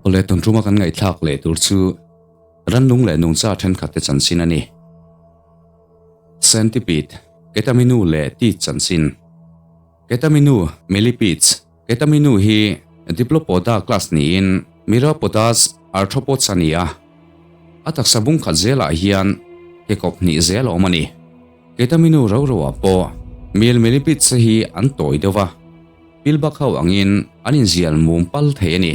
Awle tun tuma kan ngaihthlak leh tur chu rannung leh nungcha thenkhat te chanchin a ni. Centipede, ketaminu leh tit chanchin. Ketaminu, millipedes, Ketaminu hi Diplopoda class niin Myriapodas arthropods a ni a. A taksa bung khat zelah hian kekawp hnih zel a awm a ni. Ketaminu ro roah pawh mil millipedes hi an tawi deuh va, pilbak ho angin an inzial mum pal thei a ni.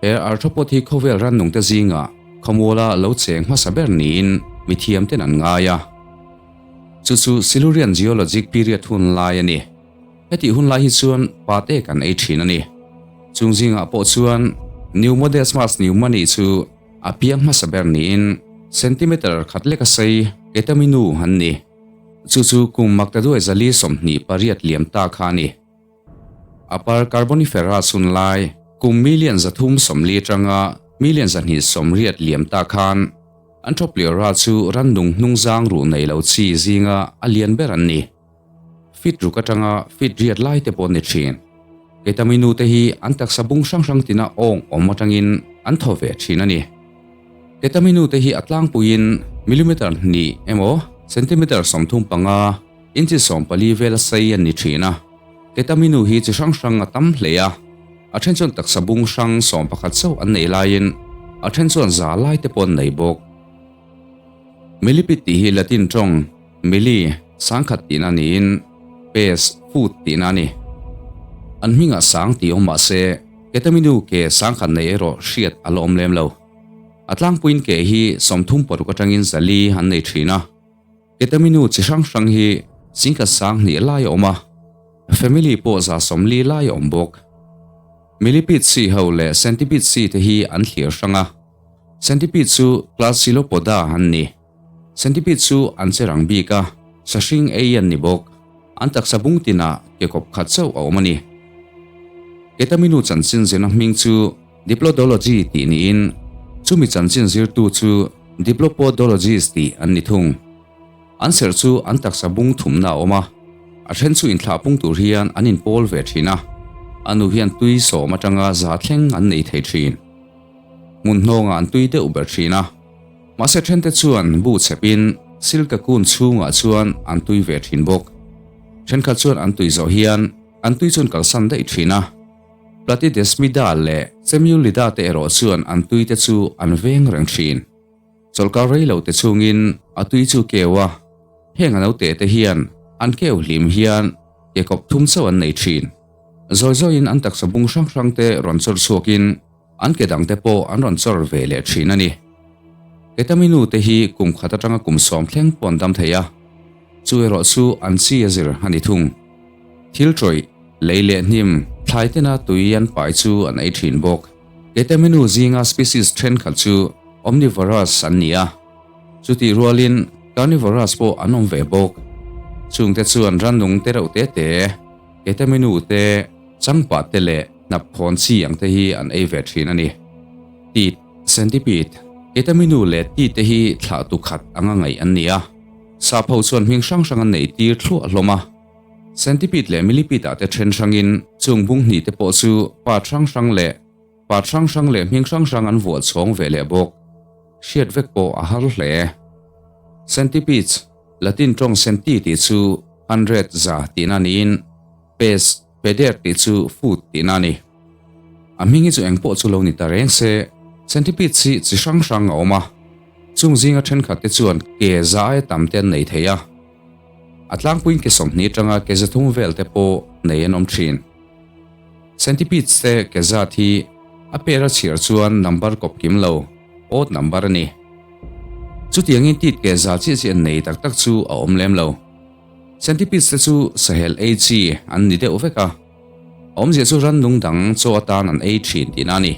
He arthropod hi khawvel rannungte zingah khawmuala lo cheng hmasa ber niin mithiamten an ngai a. Chu chu Silurian geologic period hun lai a ni. Hetih hun lai hi chuan pate kan ei thin a ni. Chung zingah pawh chuan Pneumodesmus pneumoniae chu a piang hmasa ber niin centimeter khat leka sei ketaminu an ni. Chu chu kum maktaduai zali 28 liam ta kha a ni. Upper Carboniferous hun lai kum million 340 atanga million 280 liam ta khan Anthropleura chu rannung hnungzang ruh nei lo chi zinga a lian ber an ni. Fit ruk atanga fit riat lai te pawh an ni thin. Ketaminu te hi an taksa bung hrang hrang tina awng awm atangin an thaw ve thin a ni. Ketaminu te hi a tlangpuiin millimeter hnih emaw centimeter 35, inchi 14 vela sei an ni thin a. Ketaminu hi chi hrang hrang a tam hle a, a then chuan taksa bung hrang 11 chauh an nei laiin a then chuan za lai te pawh an nei bawk. Millipede tih hi Latin tawng milli, sangkhat tihna niin pes, foot, tihna a ni. An hmingah sang tih awm mah se, ketaminu ke sangkhat nei erawh hriat a la awm lem lo. A tlangpuiin ke hi 36 atangin 400 an nei thin a. Ketaminu chi hrang hrang hi singkhat sang hnih lai a awm a, family pawh 140 lai a awm bawk. Millipede chi ho leh centipede chi te hi an thlir hrang a. Centipede chu class Chilopoda an ni. Centipede chu an che rang bik a, sahring ei an ni bawk. An taksa bung tinah kekawp khat chauh a awm a ni. Ketaminu chanchin zirna hming chu Diplodology tih niin, chumi chanchin zirtu chu Diplopodologist tih an ni thung. An serh chu an taksa bung thumna a awm a, a then chu inthlah pung tur hian an inpawl ve thin a, a nu hian tui 10 atanga za thleng an nei thei thin. Hmun hnawngah an tui deuh ber thin a, mahse thente chuan bu chhepin silka kun chhungah chuan an tui ve thin bawk. Thenkhat chuan an tui zawh hian an tui chuan kalsan daih thin a. Platydesmida leh Chemulida te erawh chuan an tui te chu an veng reng thin. Chawlhkar rei lo te chhungin a tui chu keu a, heng a naute te hian an keu hlim hian ke kawp thum chauh an nei thin. Zawi zawiin an taksa bung hrang hrang te rawn chawr chhuakin an ke dang te pawh an rawn chawr ve leh thin a ni. Ketaminu te hi kum khat atanga kum 10 thleng pawh an dam thei a, chu erawh chu an chi a zir a ni thung. Thil tawih, lei leh hnim, thlai tena tui an pai chu an ei thin bawk. Ketaminu zinga species thenkhat chu omnivorous an ni a, chutih rualin carnivorous pawh an awm ve bawk. Chungte chuan rannung te reuh te te, ketaminu te, changpah te leh hnap khawn chi ang te hi an ei ve thin a ni. Tit, centipede, ketaminu leh tit te hi thlah tu khat anga ngaih an ni a, sap ho chuan hming hrang hrang an neih tir thluah hlawm a. Centipede leh millipede ah te then hrangin chung bung hnih te pawh chu part hrang hrang leh part hrang hrang leh hming hrang hrang an vuah chhawng ve leh bawk. Hriat vek pawh a har hle. Centipedes, Latin tawng centi tih chu hundred za tihna niin pes, peder tih chu foot tihna a ni. A hming hi chu eng pawh chu lo ni ta reng se, centipedes hi chi hrang hrang a awm a, chung zinga thenkhat te chuan ke za aia tam te an nei thei a. A tlangpuiin ke 20 atanga ke 300 vel te pawh nei an awm thin. Centipedes te ke zat hi a pair a chhiar chuan number kawp kim lo, odd number a ni. Chutiangin tit ke za chiah chiah nei tak tak chu a awm lem lo. Centipedes te chu sahel ei chi an ni deuh vek a, awmzia chu rannung dang chaw atan an ei thin tihna a ni.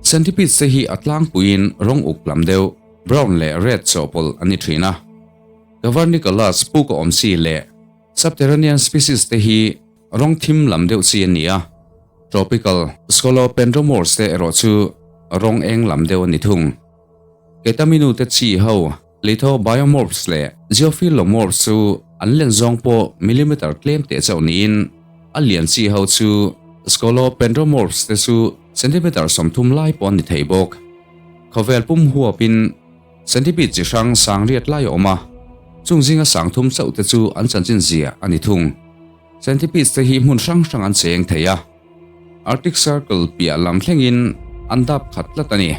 Centipedes te hi a tlangpuiin rawng uk lam deuh, brown leh red chawhpawlh an ni thin a. Cavernicolous puk a awm chi leh subterranean species te hi rawng thim lam deuh chi an ni a, tropical scolopendromorphs te erawh chu rawng eng lam deuh a ni thung. Ketaminu te chi ho lithobiomorphs leh geophilomorphs chu An len zawng pawh millimeter tlem teh chauh niin a lian chi ho chu Scolopendromorphs te chu centimeter 30 lai pawh an ni thei bawk. Khawvel pum huapin centipede chi hrang sangriat lai a awm a, chung zinga sangthum chauh te chu an chanchin zia a ni thung. Centipedes te hi hmun hrang hrang an cheng thei a, Arctic Circle piah lam thlengin an dap khat tlat a ni.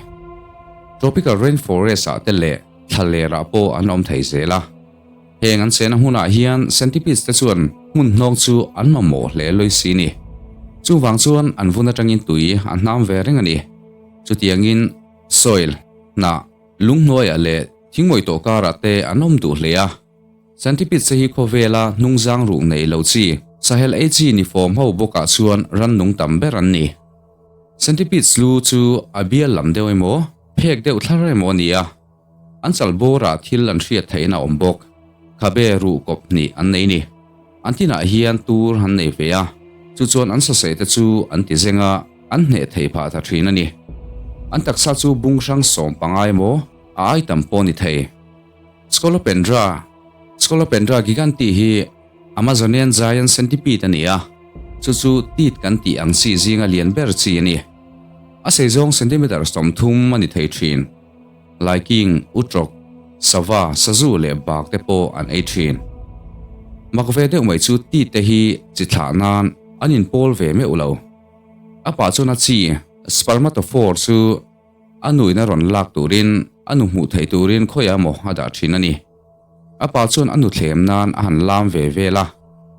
Tropical rainforest ah te leh thlaler ah pawh an awm thei zel a. Heng an chena hmunah hian centipedes te chuan hmun hnawng chu an mamawh hle lawih si ni. Chuvang chuan an vun atangin tui a hnam ve reng a ni. Chutiangin soil, hnah, lunghnuaiah leh thingmawih tawh karah te an awm duh hle a. Centipedes te hi khawvela hnungzang ruh nei lo chi, sahel ei chi ni fawm ho bawkah chuan rannung tam ber an ni. Centipedes lu chu a bial lam deuh emaw, phek deuh thlar emaw a ni a. An chal bawrah thil an hriat theihna a awm bawk. Khabe ruh kawp hnih an nei ni. An tinah hian tur an nei ve a, chu chuan an saseh te chu an ti zeng a, an hneh thei phah ta thin a ni. An taksa chu bung hrang sawm pangai emaw a ai tam pawh a ni thei. Scolopendra, Scolopendra giganti hi Amazonian giant centipede a ni a, chu chu tit kan tih ang chi zinga lian ber chi a ni. A sei zawng centimeter 30 a ni thei thin. Laiking, uṭawk, sava, sazu leh bak te pawh an ei thin. Mak ve deuh mai chu tit te hi chi thlah nan an inpawl ve meuh lo. A pah chuan a chi, spermatophore, chu a nuin a rawn lak turin a nu hmuh theih turin khawiah emaw a dah thin a ni. A pa chuan a nu thlem nan a han lam ve vel a,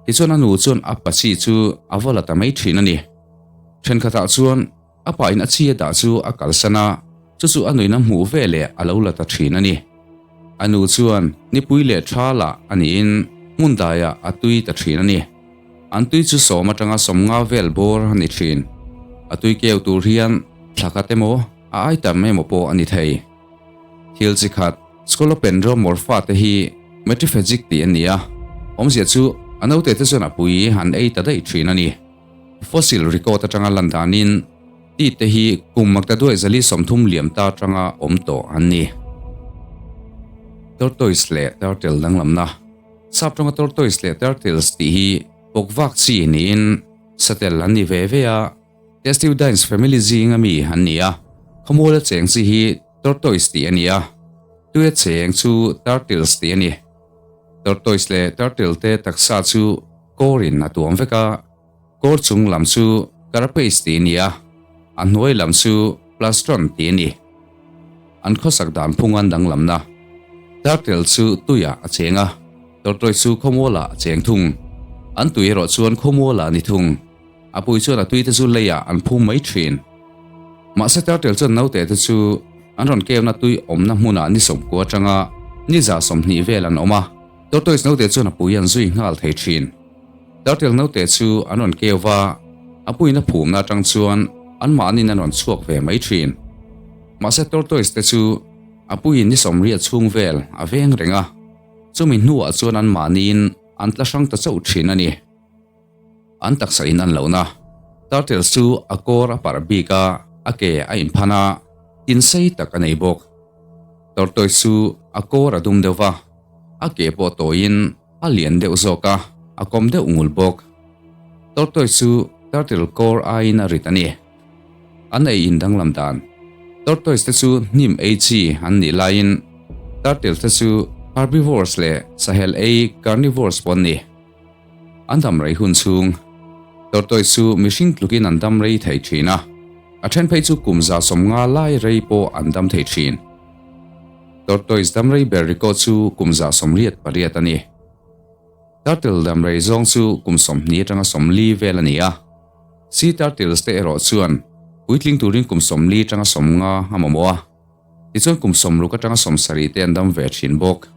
tichuan a nu chuan a pa chi chu a va la ta mai thin a ni. Thenkhatah chuan a pa in a chi a dah chu a kalsan a, chu chu a nuin a hmuh ve leh a lo la ta thin a ni. A nu chuan nipui leh tha lah a niin hmun daiah a tui ta thin a ni. An tui chu sawm atanga sawmnga vel bawr a ni thin. A tui keu tur hian thla khat emaw a ai tam emaw pawh a ni thei. Thil chi khat Scolopendromorpha te hi Metryphagic tih a ni a, awmzia chu a naute te chuan a pui an ei ta daih thin a ni. Fossil record atanga lan danin tit te hi kum maktaduai 430 liam ta atanga awm tawh an ni. Tortoise leh turtle danglamna. Sap tawnga tortoise leh turtles tih hi pawkvak chi niin satel an ni ve ve a, Testudines family zinga mi an ni a, khawmuala cheng chi hi tortoise tih a ni a, tuia cheng chu turtles tih a ni. Tortoise leh turtle te taksa chu kawrin a tuam vek a, kawr chung lam chu carapace tih a ni a, a hnuai lam chu plastron tih a ni. An khawsak dan phung an danglamna. Turtle chu tuiah a cheng a, tortoise chu khawmualah a cheng thung. An tui erawh chuan khawmualah a ni thung. A pui chuan a tui te chu leiah an phum mai thin. Mahse turtle chuan naute te chu an rawn keuna tui awmna hmunah ni sawmkua atanga ni 120 vel an awm a, tortoise naute chuan a pui an zui nghal thei thin. Turtle naute chu an rawn keu va, a puiin a phumna atang chuan anmahniin an rawn chhuak ve mai thin. Mahse tortoise te chu a puiin ni 80 chhung vel a veng reng a, chumi hnuah chuan anmahniin an tla hrang ta chauh thin a ni. An taksa in an lohna. Turtle chu a kawr a parh bik a, a ke a inphan a, tin sei tak a nei bawk. Tortoise chu a kawr a dum deuh va, a ke pawh tawiin a lian deuh zawk a, a kawm deuh ngul bawk. Tortoise chu turtle kawr aiin a rit a ni. An ei in danglam dan. Tortoise te chu hnim ei chi an nih laiin turtle te chu herbivores leh sahel ei carnivores pawh an ni. An dam rei hun chhung. Tortoise chu mihring tlukin an dam rei thei thin a, a then phei chu kum 150 lai rei pawh an dam thei thin. Tortoise dam rei ber record chu kum 88 a ni. Turtle dam rei zawng chu kum 20 atanga 40 vel a ni a. Sea turtles te erawh chuan puitling turin kum 40 atanga 50 a mamawh a. Tichuan kum 60 atanga 70 te an dam ve thin bawk.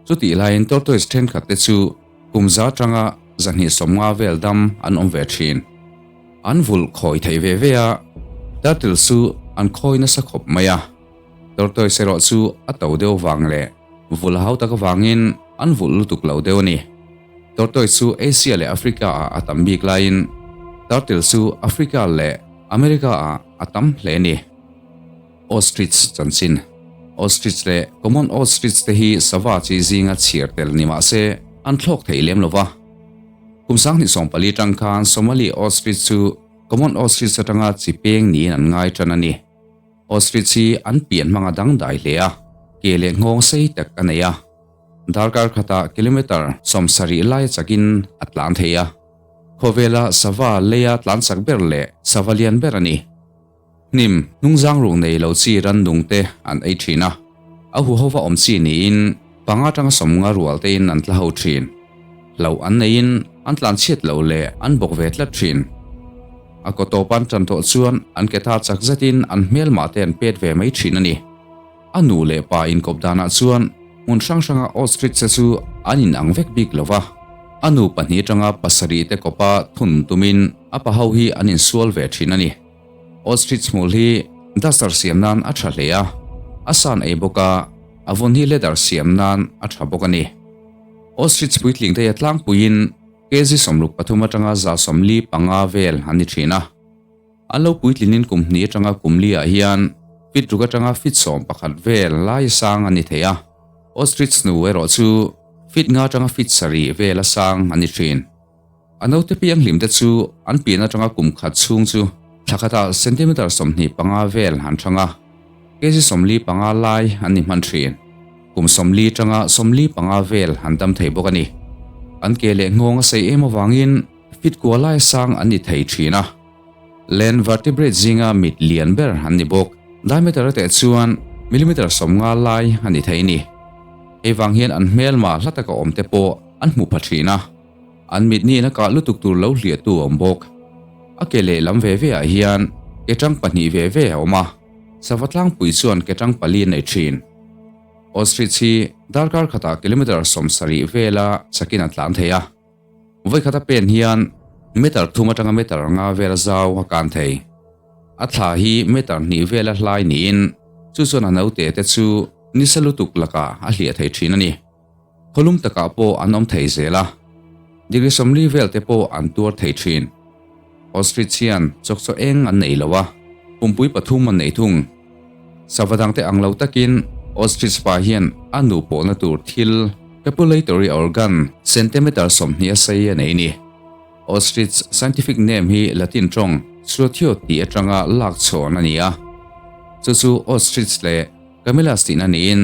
Chutih laiin tortoise thenkhat te chu kum 100 atanga 250 vel dam an awm ve thin. An vulh khawi thei ve ve a, turtle chu an khawi nasa khawp mai a. Tortoise erawh chu a to deuh vang leh vulh hau tak avangin an vulh lutuk lo deuh a ni. Tortoise chu Asia leh Africa ah a tam bik laiin turtle chu Africa leh America ah a tam hle a ni. Ostrich chanchin. Ostrich leh Common Ostrich te hi sava chi zinga chhiar tel ni mah se, an thlawk thei lem lo va. Kum 2014 tang khan Somali ostrich chu common ostrich atanga chi peng niin an ngai tan a ni. Ostrich hi an pian hmanga dangdai hle a, ke leh nghawng sei tak a nei a. Darkar khatah kilometre 70 lai a chakin a tlan thei a. Khawvela sava leia tlan chak ber leh sava lian ber a ni. Hnim, hnungzang ruk nei lo chi rannung te an ei thin a, a huhova awm chi niin panga atanga 50 rual tein an tla ho thin. Hlauh an neiin an tlan chhiat loh leh an bawk ve tlat thin. A kaw tawp an tan tawh chuan an ke ta chak zetin an hmelmah te an pet ve mai thin a ni. A nu leh pa inkawp danah chuan hmun hrang hranga ostrich te chu an inang vek bik lo va, a nu pahnih atanga pasarih te kawpa thun tumin a pa ho hi an insual ve thin a ni. Ostrich hmul hi duster siam nan a tha hle a, a san ei bawk a, a vun hi leather siam nan a tha bawk a ni. Ostrich puitling te a tlangpuiin kg 63 atanga 145 vel an ni thin a. An lo puitlinin kum hnih atanga kum li ah hian feet ruk atanga feet 11 vel lai sang an ni thei a. Ostrich nu erawh chu feet nga atanga feet 7 vel a sang an ni thin. A naute pianghlim te chu an pian atanga kum khat chhung chu thla khatah centimetre 25 vel an thang a, kg 45 lai an ni hman thin. Kum 40 atanga 45 vel an dam thei bawk a ni. An ke leh nghawng a sei em avangin feet kua lai sang an ni thei thin a. Land vertebrate zinga mit lian ber an ni bawk. Diameter a teh chuan millimetre 50 lai a ni thei a ni. Hei vang hian an hmelma hla taka awm te pawh an hmu pha thin a. An mit niin a kah lutuk tur lo hliahtu a awm bawk. A ke lehlam ve ve ah hian ke tang pahnih ve ve a awm a, sava tlangpui chuan ke tang pali a nei thin. Ostrich hi darkar khatah kilometre 70 vela chakin a tlan thei a. Vawi khat a pen hian meter 3 atanga meter 5 vela zau a kan thei. A thla hi meter 2 vela hlai niin chu chuan a naute te chu nisa lutuk lakah a hliah thei thin a ni. Khawlum takah pawh an awm thei zel a, degree 40 vel te pawh an tuar thei thin. Ostrich hian chawkchaw eng an nei lo a, pumpui pathum an nei thung. Sava dangte ang lo takin ostrich pa hian a nu pawhna tur thil copulatory organ centimetre 20 a sei a nei ni. Ostrich scientific name hi Latin tawng struthio tih atanga lak chhawn a ni a, chu chu ostrich leh camelus tihna niin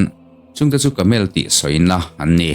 chungte chu camel tih sawina an ni.